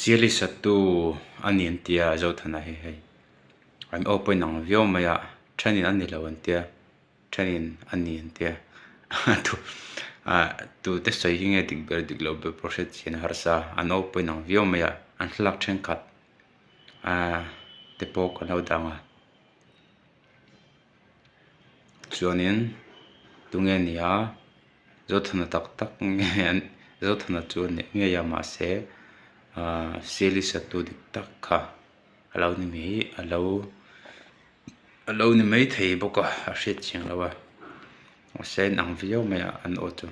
Siali satu a ni an tia Zothana hi hei an aw pawh a inang viau mai a thenin a ni lo an tia thenin a ni an tia ah tute sawi hi nge dik ber dik loh ber pawh hriat chian a harsa an aw pawh a inang viau mai a an thlalak thenkhat ah te pawh kan lo dang a chuanin tunge ni a. Zothana tak tak nge an Zothana chu a nih ngei a mahse ahh siali satu dik tak kha a lo ni mai a lo a lo ni maithei bawk a a hriat chiang lo a mahse a inang viau mai a an aw chu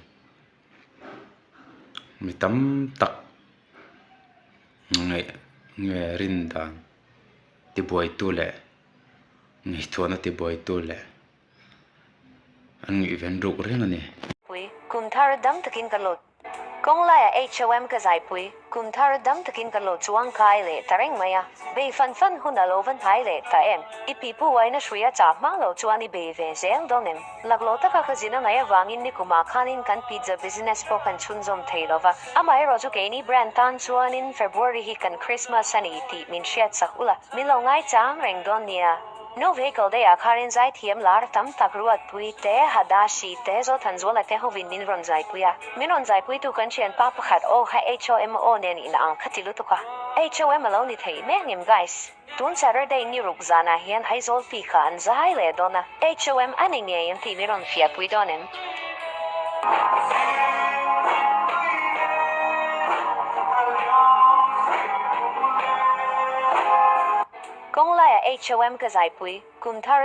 mi tam tak ngaih nge rin dan tibuaitu leh ngaihtuahna tibuaitu leh. An ngaihven ruk reng a ni. Pui, kum thar dam takin ka lo Kawng laiah HOM ka zaipui, kum thar dam takin ka lo chuang kai leh ta reng mai a, bei fan fan hun a lo va hnai leh ta em? I pipu uaina hrui a chah hmang lo chuan i bei ve zel dawn em? Laklawh taka ka zin a ngaih avangin nikumah khanin kan pizza business pawh kan chhunzawm thei lo va, amaherawh chu keini brand tan chuanin February hi kan Christmas a ni tih min hriatsak ula, min lo ngaichang reng dawn nia. No vehicle day ah kharin zaithiam lar tam tak Ruatpui te, Hadashi te, Zothanzuala te hovin min rawn zaipui a. Min rawn zaipuitu kan thianpa pakhat aw kha HOMO nen in ang kha ti lutuk a. HOM a lo ni thei mek ngem guys. Tun Saturday ni ruk zanah hian Aizawl peak ah an zai leh dawn a. HOM a ni ngei an tih min rawn fiahpui dawn em? Kawng laiah HOM ka zaipui, kum thar.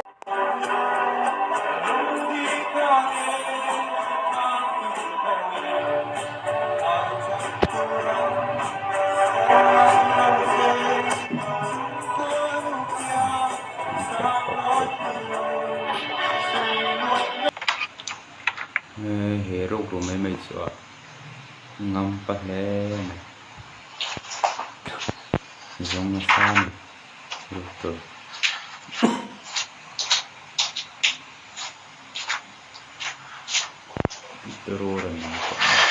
He rukru mai mai chu a ngampa hle mai. Zawng nasa a ni ruk tur. Turu reng mai pawh a ni.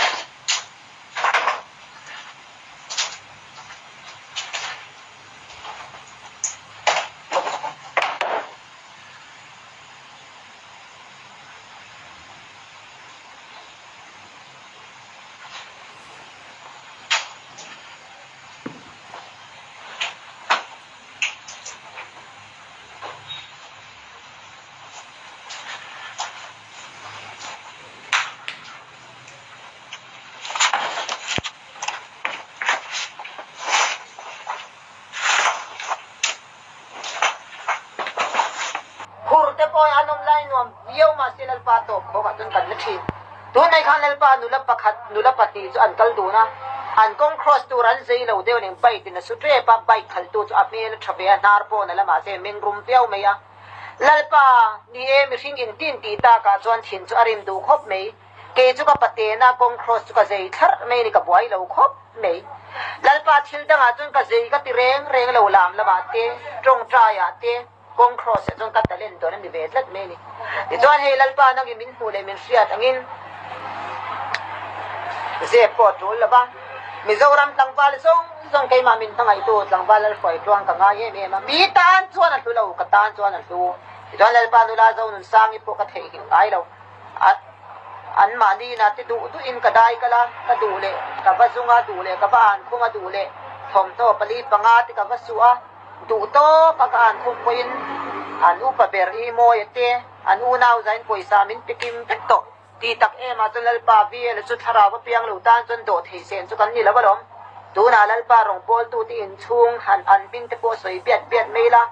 Phur te pawh an awm lai nuam viau mahse Lalpa tawp khawk ah chuan kan la thin. Tunlai khan Lalpa nula pakhat, nula pahnih chu an kal dun a, an kawng cross tur an zei lo deuh nen bike in a su tep a, bike khalhtu chu a hmel a tha ve a, hnar pawh na lamah se meng rum viau mai a. Lalpa, ni e, mihring intin tih takah chuan thin chu a rim duh khawp mai. Kei chu ka patena kawng cross chu ka zei thlarh mai a ni, ka buai lo khawp mai. Lalpa thil dangah chuan ka zei ka ti reng reng lo, lam lamah te, tawngtaiah te, kawng cross ah chuan ka talent dawn a ni ve tlat mai a ni. Tichuan hei Lalpa nangin min hmuh leh min hriat angin zep pawh a tul lo va, Mizoram tlangval zawng zawng keimah min hmangaihtu tlangval Lalhruai tluang ka ngai em em a, mi tan chuan a hlu lo, ka tan chuan a hlu. Tichuan Lalpa nula Zonunsangi pawh ka theihnghilh ngai lo. An mahni ina te duh duhin ka dai kal a, ka duh leh ka va zung a, duh leh ka va an khum a, duh leh thawmhnaw pali panga te ka va suh a, duh tawp a ka an khum pawhin an upa ber i mawi a te, an unau zain pawisa min pe kim vek tawh. Ti tak em ah chuan Lalpa VL chu thlarau va piang lo tan chuan dawh thei sen chu kan ni lo alawm. Tunah Lalpa rawngbawltu te inchhung han an hming te pawh sawi biat biat mai la.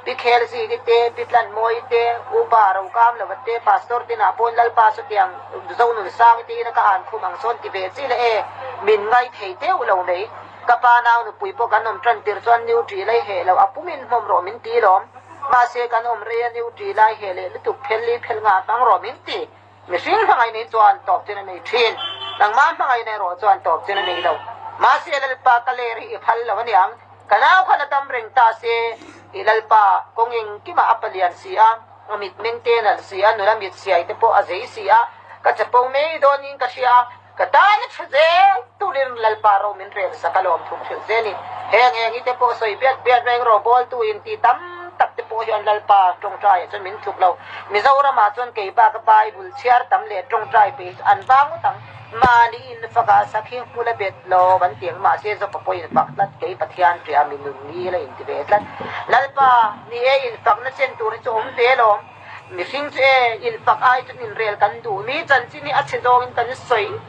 Pi Khelziki te, Pi Tlanmawii te, Upa Rokamlova te, Pastor tinah pawn Lalpa chutiang Zonunsangi te ina ka an khum ang sawn ti ve chi le e, min ngai thei deuh lo mai. Ka pa nau nupui pawh kan awm tan tir chuan nutri lai heh lo a pumin hmawm rawh min ti lawm. Mahse kan awm rei a nutri lai heh leh lutuk phel li phel ngah hmang rawh min ti. Mihring hmangaih nei chuan tawp chin a nei thin. Nangmah hmangaih nei rawh chuan tawp chin a nei lo. Mahse Lalpa ka ler hi i phal lo a niang. Ka nau khan a dam reng ta se, i Lalpa kawng engkimah a palian si a, a mitmeng te a nalh si a, nula mit siai te pawh a zei si a, ka chapo mai dawnin ka hria a. Ka tan a tha zel turin Lalpa ro min rel sak a lawmthu hrilh zel in heng eng hi te pawh sawi biat biat reng rawh bawltu in ti tam tak te pawh hian Lalpa tawngtai ah chuan min tluk lo. Mizoram ah chuan kei bak a Bible chhiar tam leh tawngtai peih hi chu an vang ngawt ang. Mahni in fak ah sakhi hmul a bet lo an ti ang mahse zawk a pawh in fak tlat kei Pathian ṭih a mi nun ngil a in ti ve tlat. Lalpa ni e in fakna chen tur hi chu awm ve lawm. Mihring chu e, infak ai chuan inrel kan duh. Mi chanchin hi a chhe zawngin kan sawi.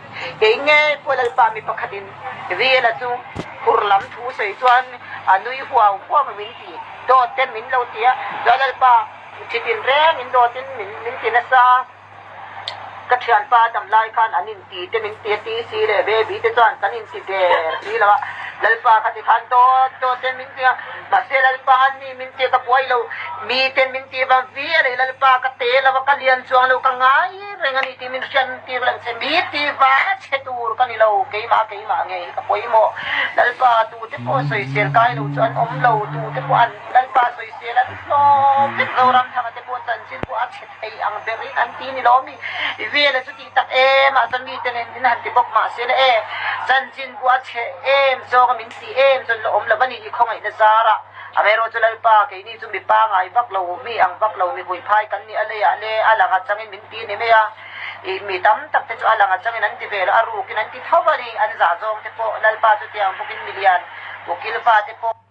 Kei nge pawh Lalpa mi pakhatin Riela chu hur lam thu sawi chuan a nui huau huau a min ti. Dawt te min lo ti a, chuan Lalpa thitin rengin dawtin min ti nasa a. Ka thianpa dam lai khan an inti te min ti a, TC leh Baby te chuan kan inti der si lo a, Lalpa kha ti khan dawt dawt ten min ti a, mahse Lalpa an ni min ti a ka buai lo, mi ten min ti vang vial e Lalpa ka te lo a ka lian chuang lo ka ngai reng a ni tih min hriat tir lang che, mi ti vang a chhe tur ka ni lo, keimah keimah ngei hi ka pawimawh, Lalpa tute pawh sawisel kai lo chu an awm lo, tute pawh an Lalpa sawisel an hlawm vek Zoramthanga te pawh chanchin pawh a chhe. Thei ang berin an ti ni lo mi vela chu tih tak em ah chuan mite nen min han ti bawk mahse le e chanchin bu a chhe em zawng a min ti em chuan la awm lo a ni i khawngaihna zar a amaherawh chu Lalpa keini chu mi pangai vak lo mi ang vak lo mi huiphai kan ni a leiah le a lang atangin min ti ni mai a i mi tam tak te chu a lang atangin an ti ve lo a rukin an ti tho a ni an zah zawng te pawh Lalpa chu tiang bawkin milian ukil fa te pawh.